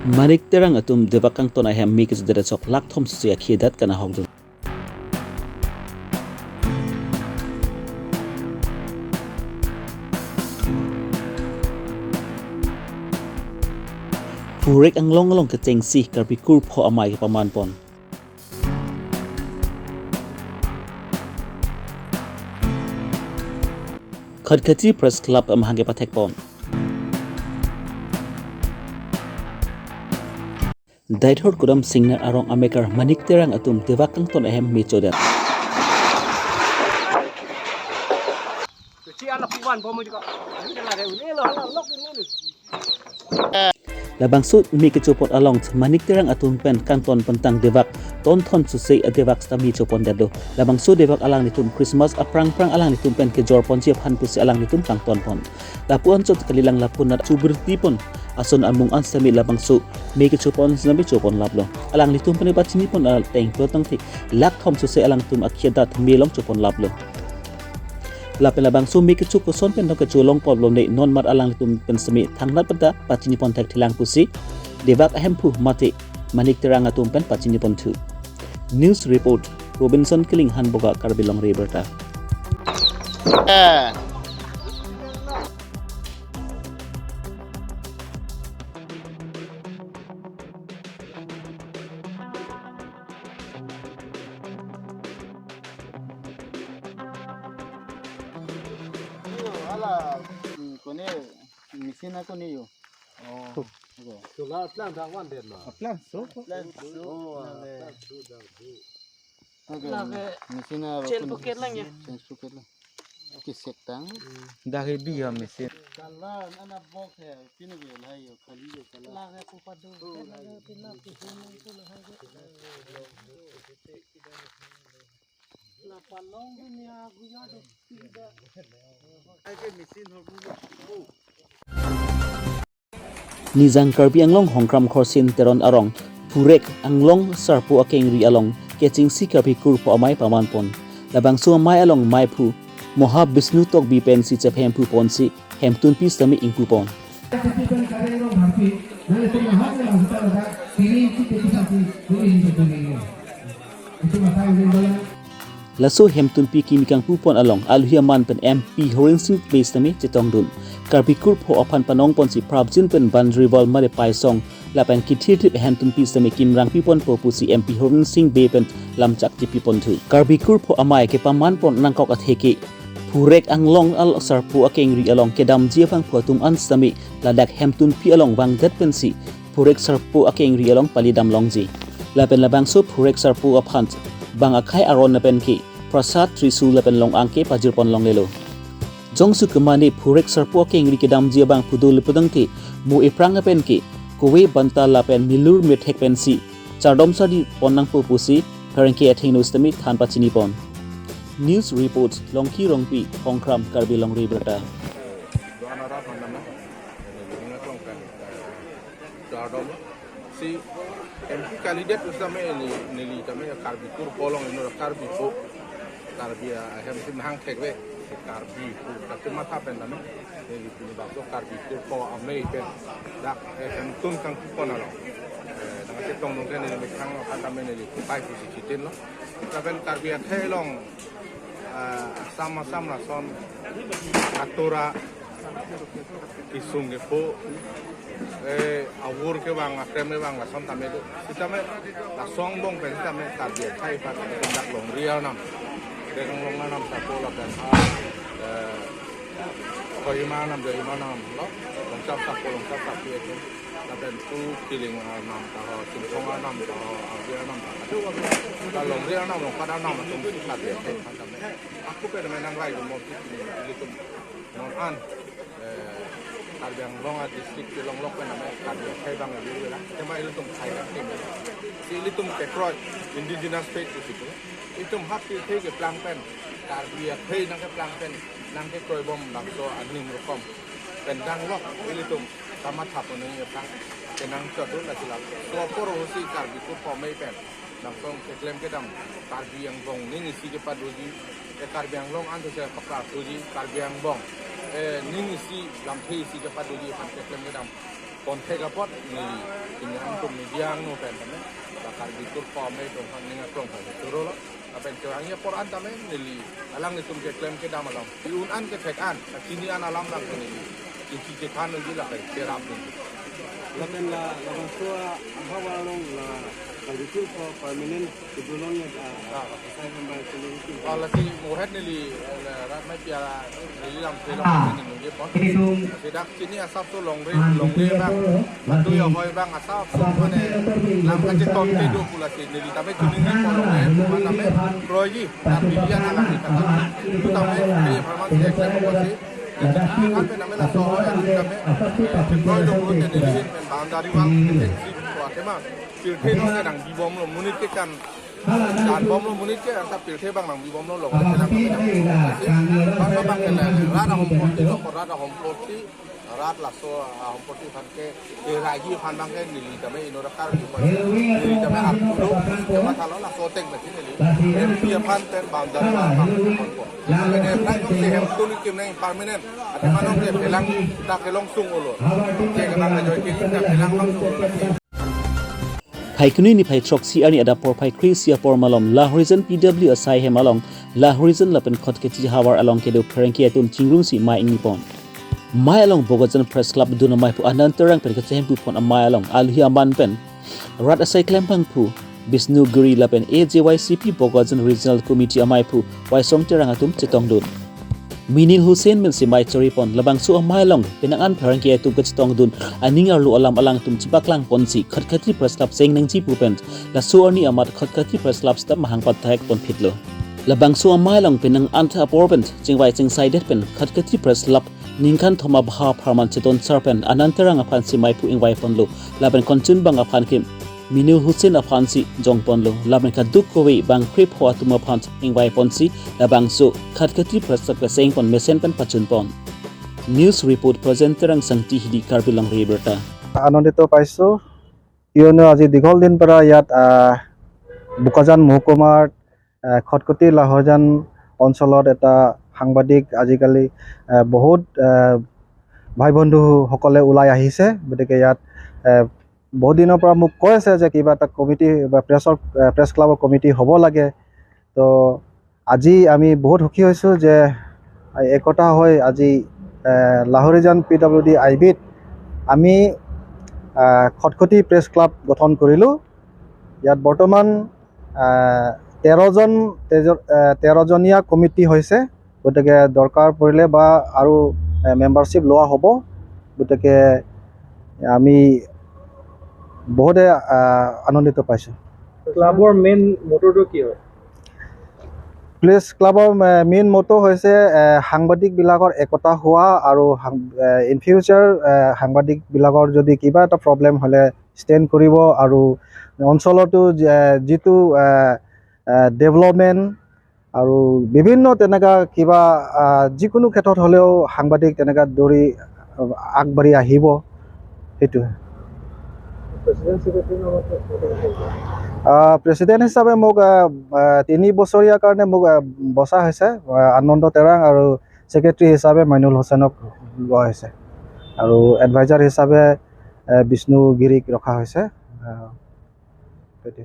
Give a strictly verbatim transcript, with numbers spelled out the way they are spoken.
Manik Terang atum Dewak kangton ahem me kechodet asok lakh thom suse akhei adat kanahokdun. Phurek Anglong along kechengsi Karbi kurpho amei kepamanpon. Khatkhati Press Club amahang kepathekpon. Deithor Kudam Singnar arong amekar Manik Terang atum Dewak kangton ahem me chodet. Labangso me kechopon along Manik Terang atum pen kangton pentang Dewak ton thon suse a Dewak sitame chopondetlo. Labangso Dewak alanglitum Christmas aphrang phrang alanglitum pen kejorponji aphan pusi alanglitum kangtonpon. Lapu anchot kalilang lapu nat chubirtipon ason amung an sitame labangso me kechopon sitame choponlaplo. Alanglitum pen pachinipon ateng plotangthek lakh thom suse alangtum akhei adat me along choponlaplo. Lapen labangso me kecho koson pen dong kecho longponlo ne non mat alanglitum pen sitame thangnat pen ta pachinipon thekthelang pusi Dewak ahemphu mate Manik Terang atum pen pachiniponthu. News report, Robinson Killing, Hanboga, Karbi Longri Abirta. Ala, mm, kone, machine ako niyo. Oh. Okay. Solar plant dak one den ma. A plant so? Plant so. Oh, ah, plant so dak do. Okay. Lake machine a chain pocket lang ya. Chain pocket lang. Kisek tang. Dak he bi ha machine. Kala ana box he, pinu ke lai yo, khali yo kala. Lake kupa do. Oh, lake pina pihun ko lahai. La palong dunia guya do pida. Aike machine ho bu. Nijang Karbi Anglong Hongkram Khorsin Teron arong Phurek Anglong Sarpo akengri along kechengsi Karbi kurpho amei pamanpon. Labangso amei along meiphu Moha Bisnu Tokbi pensi chephemphuponsi hemtunpi sitame ingpupon. Laso hemtunpi kimi kangpupon along aluhi aman pen M P Horensing Bey sitame chetongdun. Karbi kurpho aphan panongponsi prapjin pen boundary wall mare paisong lapen kithirthip hemtunpi sitame kimrangpiponpo pusi M P Horensing Bey pen lamchak chipiponthu. Karbi kurpho amei kepamanpon nangkok atheke Phurek Anglong al Sarpo akengri along kedamji abangphu atum an sitame ladak hemtunpi along vangdet pensi Phurek Sarpo akengri along palidam longji. Lapen labangso Phurek Sarpo aphan bang akhei aron lapen ke prasad, trisul lapen long-ang ke pajirpon longlelo. Jongsi kemane Phurek Sarpo akengri kedamji abangphu dolo pudangte mo ephrang lapen ke kove banta lapen milur methek pensi chardom chardipon nangpo pusi pherangke athengno sitame than pachinipon. News report, Longki Rongpi, Hongkram, Karbi Longri Abirta. Chardom. Si M P candidate sitame neli, neli tame Karbi kurpho along inut Karbi po. Karbi ahem si nangthekve. Karbi po. Tapi matha pen tame neli pini bangso Karbi kurpho amei pen dak, eh, hemtun kangpupon along. Eh, nangchetongdun ke neli methang aphan tame neli kupai pusi chitinlo. Lapen Karbi akhei along, ah, Assam, Assam lason atura kesung kepho, eh, avur kevang, akrem kevang lason tame do. Sitame lason angbong pen sitame Karbi akhei aphan dak longri arnam, dak longri arnam sarpo lapen ha, eh, Kohima arnam, Kohima arnam lo, Longchap Sarpo, Longchap Sarpi atum. Lapen pu Killing arnam ta ho, Chinthong arnam ta ho, Arbi arnam ta ho. La longri arnam, longpat arnam atum si Karbi akhei aphan tame. Ako pen tame nangrai mo si ilitum non an, eh, Karbi Anglong a district kelong lok pen tame Karbi akhei abang ilitum la. Tema ilitum khai akhei me. Si ilitum kekroi indigenous faith pu si pu. Itum hap pi akhei keplang pen, Karbi akhei nangkeplang pen, nangkekroibom bangso aning rokom pen danglok ilitum kamatha ponji aphrang kenangchot do lasi la. So apor ho si Karbi kurpho amei pen lason keklem kedam Karbi angbong ning isi kepadoji, eh, Karbi Anglong an to si kapraphuji, Karbi angbong, eh, ning isi lamthe isi kepadoji aphan keklem kedam Konthek apot neli pini hangtum media angno pen tame, la Karbi Kulpho Amei atum aphan ning aklong aphan choro lo. Lapen chorangji apor an tame neli alanglitum keklem kedam along, pi-un an kethek an, kachini an alam lang neli chingki chethan unji lapen cherap unji. Lapen la labangso ahavar along la Karbi Kulpho Permanent Kedulong ya, ah, Ah. Asai member kini itu. Oh, lasi muhet neli, eh, rat mai pia neli lam ke long Ah. Neli nungge pon. Kedung. Lasi dak chini asap so longri, Ah, longri kedung bang, itu. Batu Lasi ya hoi bang asap so apa mane sih yang terjadi? Lam kache ton Kita. Kedo pula si neli tame chini ni pon longri, Ah, pon tame longri. Kroji, tapi dia anak kita. Itu tame, di informasi yang saya kasih. Jadi, kan pen name laso hoi, kan tame, eh, kroji do pun jadi di pen boundary wall, di pen si kuat emang. Pirthe nong ke nang bibom lo monit ke kan. Jan bom lo monit ke, anta pirthe bang nang bibom lo lo. Bang bang ke le, rat ahomporti lo, rat ahomporti, rat laso ahomporti aphan ke, ke raji aphan bang ke neli tame ino rakar di aphan. Neli tame ap lo, tame thalo laso tek basi neli. Neli aphan pen boundary wall bang. Neli aphan ke hem tuni kim nang permanent. Ate manong ke belang ta kelong sung olo. Ke bang ke joi ke ta belang bang sung olo. Phaikuni niphai throksi arni adap porphai kre-isi apor malom Lahorijan P W asai hem along Lahorijan lapen Khatkhati havar along kedo pherangke atum chingrumsi mei ingni pon. Mei along Bokajan Press Club dun amei aphu Anand Terang pen kachehemphu pon amei along alohi aman pen rat asai klembangphu Bishnu Giri lapen A J Y C P Bokajan Regional Committee amei aphu Waisong Terang atum chetongdun. Minil Hussain pensi mei choripon. Labangso amei along penang an pherangke atum kachetongdun aning arlo alam alangtum chepaklang ponsi Khatkhati Press Club cheng nangji pu pen laso arni amat Khatkhati Press Club staff mahang pathak ponphitlo. Labangso amei along penang an tha apor pen chingvai chingsai det pen Khatkhati Press Club ningkan thom abha apharman chetonsar pen Anand Terang aphansi mei aphu ingvai ponlo. Lapen konchun bang aphan ke Minil Hussain aphansi jongponlo, lapen kaduk kove bang krepho atum aphan ingvai ponsi labangso Khatkhati Press Club kecheng pon mesen pen pachun pon. News report Prajen Terang, Sangti Hidi, Karbi Longri Abirta. আনন্দিত পাইছোঁ, কিয়নো আজি দীঘল দিন পৰা ইয়াত, আহ, বোকাজান মহকুমাৰ, আহ, খটখটি লাহৰজান অঞ্চলত এটা সাংবাদিক আজিকালি, আহ, বহুত, আহ, ভাই বন্ধুসকলে ওলাই আহিছে। গতিকে ইয়াত, আহ, বহুত দিনৰ পৰা মোক কৈ আছে যে কিবা এটা কমিটি বা প্ৰেছৰ, আহ, প্ৰেছ ক্লাবৰ কমিটি হ'ব লাগে। তো আজি আমি বহুত সুখী হৈছোঁ যে একতা হৈ আজি, আহ, Lahorijan P W D I বিত আমি, আহ, খটখটি প্ৰেছ ক্লাব গঠন কৰিলোঁ। ইয়াত বৰ্তমান, আহ, তেৰজন, তেজ-, আহ, তেৰজনীয়া কমিটি হৈছে। গতিকে দৰকাৰ পৰিলে বা আৰু, আহ, মেম্বাৰশ্বিপ লোৱা হ'ব। গতিকে আমি বহুতে, আহ, আনন্দিত পাইছোঁ। ক্লাবৰ মেইন মটৰটো কি হয়? প্ৰেছ ক্লাবৰ মে-, মেইন মটো হৈছে, এ, সাংবাদিকবিলাকৰ একতা হোৱা আৰু সাং-, এ, ইন ফিউচাৰ, এ, সাংবাদিকবিলাকৰ যদি কিবা এটা প্ৰব্লেম হ'লে ষ্টেণ্ড কৰিব আৰু অঞ্চলতো যে, যিটো, এ, এ, ডেভেলপমেণ্ট আৰু বিভিন্ন তেনেকুৱা কিবা, আ, যিকোনো ক্ষেত্ৰত হ'লেও সাংবাদিক তেনেকুৱা দৌৰি, আ, আগবাঢ়ি আহিব, সেইটোৱে। প্ৰেচিডেণ্ট, ছেক্ৰেটাৰী নামত? আ, প্ৰেচিডেণ্ট হিচাপে মোক, আ, আ, তিনি বছৰীয়া কাৰণে মোক, আ, বচা হৈছে, আ, আনন্দ তেৰাং আৰু ছেক্ৰেটাৰী হিচাপে মইনুল হুছেইনক লোৱা হৈছে আৰু এডভাইজাৰ হিচাপে, এ, বিষ্ণু গিৰিক ৰখা হৈছে। আ, সেইটোৱে।